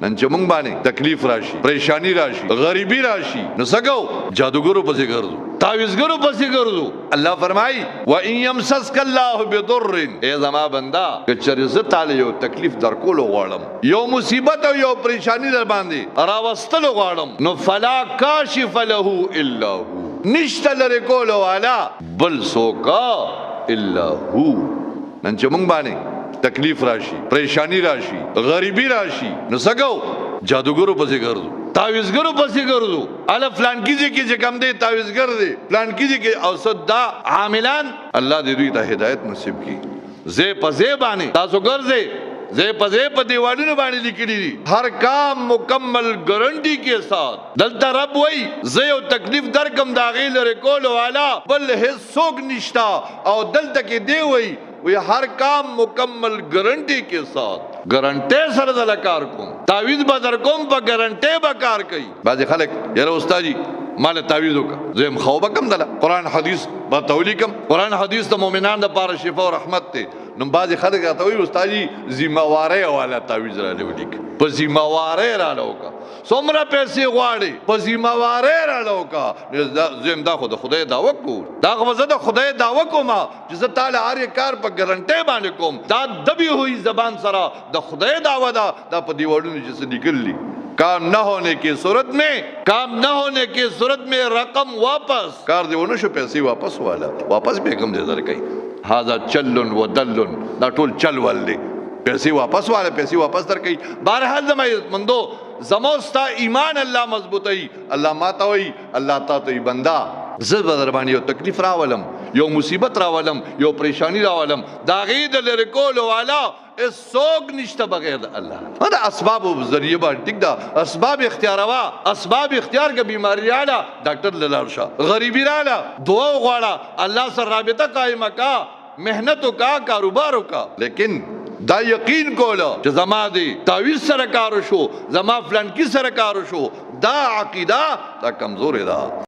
نن چې مونږ باندې تکلیف راشي، پریشانی راشي، غریبی راشي، نو څه کوو؟ جادوګرو پسې ګرځو، تعویذګرو پسې ګرځو. الله فرمایي و ان یمسسک الله بضر، ای زما بندا، که چېرې زه تاله یو تکلیف درکولو غواړم، یو مصیبت او یو پریشانی در باندې راوستلو غواړم، نو فلا کاشف له الا هو، نشته لرې کولو والا بل څوک الا هو. نن چې مونږ باندې تکلیف راشي، پریشانی راشي، غریبی راشي، نو څه کوو؟ جادوګرو پسې ګرځو، تعویذګرو پسې ګرځو. اله فلانکي ځای کې چې کوم دی تعویذګر دی، فلانکي ځای کې، او څه دا عاملان. الله دې دوی ته هدایت نصیب کړي. ځای په ځای باندې تاسو ګرځئ، ځای په ځای په دیوالونو باندې لیکلي دي هر کام مکمل ګارنټي کې ساتھ. دلته رب وای زه یو تکلیف درکم، د هغې لرې کولو والا بل هېڅ څوک نشته، او دلته کې دی وای وی هر کام مکمل ګارنټي کې ساتھ، ګارنټي سره د کار کوم، تعویذ به در کوم، په ګارنټي به کار کوي. بعضې خلک یاره استاد جی مال تعویذ وکړه، زه هم خو به کم دله قرآن حدیث به ته ولیکم، قرآن حدیث د مؤمنان دپاره شفا او رحمت دی. نو بعضې خلک راته وایي استاد جی ذمهوارۍ والا تعویذ راله ولیک، په ذمهوارۍ راله وکړه، څومره پیسې غواړې په ذمهوارۍ راله وکړه. زه هم دا خو د خدای دعوه کوم، دا خو زه د خدای دعوه کوم چې زه تاله هر یو کار په ګارنټۍ باندې کوم. دا دبي ہوئی زبان سره د خدای دعوه ده. دا په دیوالونو چې څه لیکل دي، کام نه ہونے کی صورت میں، کام نه ہونے کی صورت میں رقم واپس، کار دی ونه شو پیسې واپس والا، واپس به کوم دې درکې. هذا چل و دل، دا ټول چل ول دی. پیسې واپس والا، پیسې واپس درکې. بهرحال زما عزتمندو، زما ستا ایمان الله مضبوطوي. الله ما ته وایي، الله تا ته وایي، بندا زه به در باندې یو تکلیف راولم، یو مصیبت راولم، یو پریشانی راولم، د هغې د لرې کولو والا هېڅ څوک نشته بغیر د الله. دا اسباب ذریعه باندې ټیک ده، اسباب اختیاروا، اسباب اختیار که بیماری راله ډاکټر له لاړ شه، غریبي راله دعا وغواړه، الله سره رابطه قایمه کا، محنت وکا، کاروبار وکا، لیکن دا یقین کوله چې زما دی تعویذ سره کار شو، زما فلانکی سره کار شو، دا عقیده دا کمزورې ده.